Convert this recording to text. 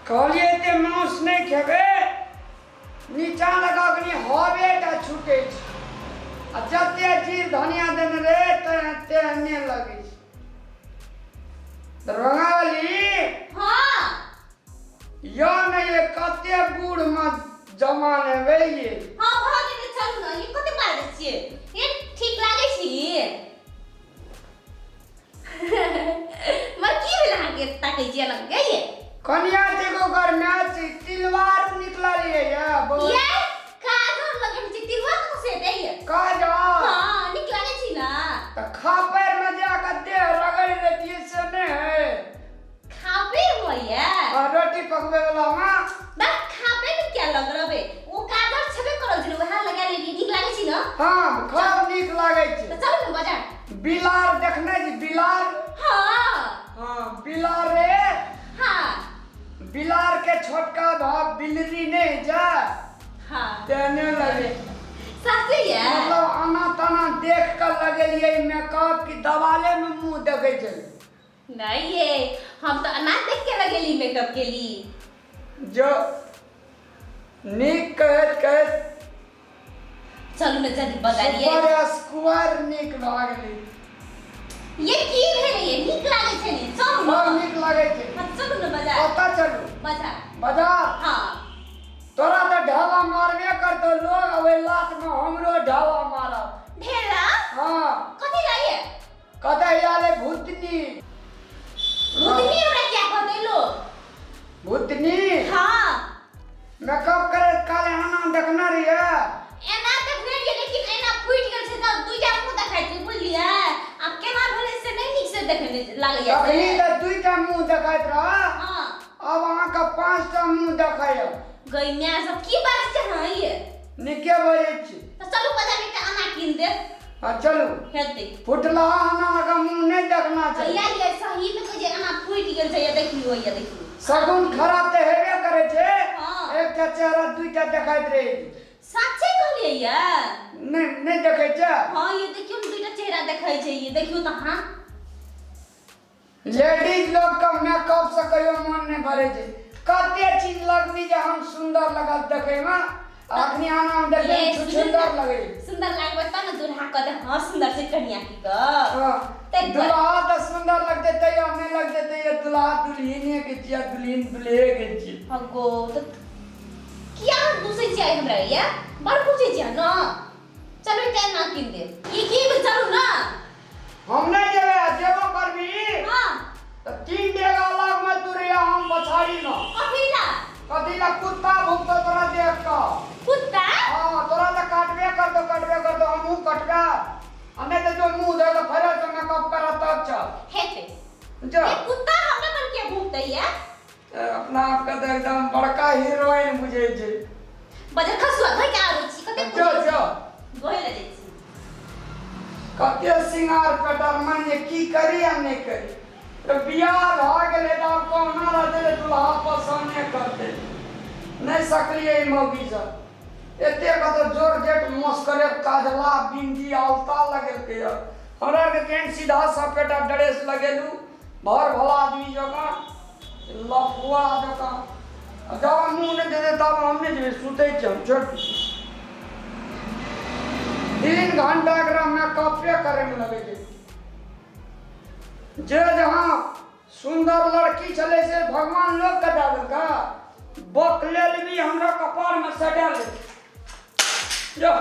कहलियै एते मांस नहि खेबै नीचा लग अखनी हवे टा छूटै छै आ जते जीर धनिया देने रहे तेहने लगै छै दरभंगा वाली हाँ यो ने ये कते बूढ़ में जमान हेबै ये हाँ भऽ गेलै चलू ने ये कते बाजै छियै ये ठीक लागै छी मर की भेल अहाँके ताकै छियै लग गई कनिया छै ओकर मैच छै तिलवार निकलल ये ये बहुत ये काजर लगन छै तिलवा कतऽ से हेतै ये काजर हाँ नीक लागै छी ना तऽ खापैर में जाके देह रगड़ि लेतियै से नहि है खापे होइए आ रोटी पकबै वाला में बा खापे में क्या लग रहबे ओ काजर छेबे करल छै वएह लगा लेली नीक लागै छी ना हाँ खूब नीक लागै छै तऽ चलू ने बाजार बिलार देखने छी बिलार हाँ हाँ बिलार रे हाँ बिलार के छोटका भाव बिलरी नहीं जा हाँ तेने लगे साचे ये मतलब आना ताना देख कर लगेलिए मेकअप की दवाले में मुंह देखे छै नहीं ये हम तो अनाज देख के लगेली मेकअप के लिए जो नीक कहैत कहैत चलू ने जल्दी बजारिए सुपर स्क्वायर नीक भऽ गेलै ये की भेलै ये नीक लागै छै ने चलू बड़ ने नीक लागै छै हाँ, चलू ने बाजार कतऽ चलू बाजार बाजार हाँ तोरा तऽ ढाबा मारबे करतौ लोग आ ओहि लातमे हमरो ढाबा मारब ढेला हाँ कथी लाइए कतऽ आयल है भूतनी भूतनी हमरा क्या कहते लोग भूतनी हाँ मेकअप करैत काल एना देखने रहियै एना देखने रहियै लेकिन एना फूटि गेल छै तऽ दुइटा मुँह देखाइ छै बुझलियै आब केना भेलै से नहि नीक से देखने लागैया तखनी तऽ दुइटा मुँह देखाइत रह हाँ आब अहाँके पाँचटा मुँह देखाइए गई माय सब की बात छै हाँ ये नीके बजै छी तऽ चलू बाजार में एकटा आना कीन देब हाँ चलू हेतै फुटलहा आना लगा मुँह नहि देखना छै भैया ये सही में कहै छै आना फूटि गेल छै ये देखियौ ये देखियौ शगुन खराब तऽ हेबे करै छै हाँ। एकटा चेहरा दुइटा देखाइत रहै छै साचे कहलियै ये नहि नहि देखै छै हाँ ये देखियौ ने दुइटा चेहरा देखै छै ये देखियौ तऽ हाँ लेडीज लोग के मेकअप से कहियो मन नहि भरै छै कते चीज लगबी जे हम सुंदर लगल देखै मे अखनी आना मे देखै मे सुंदर लगै सुंदर लागबै तब ने दुल्हा कहतै हाँ सुंदर छै कनिया की क हाँ ताहि दुआरे। दुल्हा तऽ सुंदर लगतै तैयो नहि लगतै तैयो दुल्हा दुल्हिने के छियै दुल्हिन दुल्हे के छियै हगो तऽ किया अहाँ दूसै छियै हमरा ये बड़ पूछै छियै न चलू एकटा एना कीन देब ई की भेल चलू न हम नहि जेबै आ जेबो करबी हाँ तऽ तीन डेग अलग मे तू रहिया हम पछाड़ी मे कथी ला कथी ला कुत्ता भुकतो तोरा देख कऽ कुत्ता हाँ तोरा तऽ काटबे करतो काटबे करतो हमहूँ कटबे आ नहि तऽ जो मुँह धो कऽ फेर से मेकअप करऽ तब चल हेतै जो ये कुत्ता हमरा पर के भुकतै ये अपना आपके तऽ एकदम बड़का हीरोइन बुझै छै बजर खसुआ धोइ के आबै छी कते जो जो गोहे लए जाइ छी कते सिंगार पेटर मन जे की करी आ नहि करी तऽ बियाह भऽ गेलै तऽ आब कहुना रहतै तऽ दुल्हा पसन्दे करतै नहि सकलियै ई मौगी सब एते कतौ जोर जेट मस्करे काजला बिंदी अलता लगेलकै यऽ हमरा आरके केहन सीधा सपेटा ड्रेस लगेलू भर भला आदमी जकाँ लफुआ जकाँ आ जब मुँह नहि देतै तब हम नहि जेबै सुतै छी हम छोड़ 3 घंटा एकरा मेकअपे करैमे लगै छै जे जहाँ सुन्दर लड़की छलै से भगवान लोकके दए देलका बकलेल भी हमरा कपारमे सटा ले जा।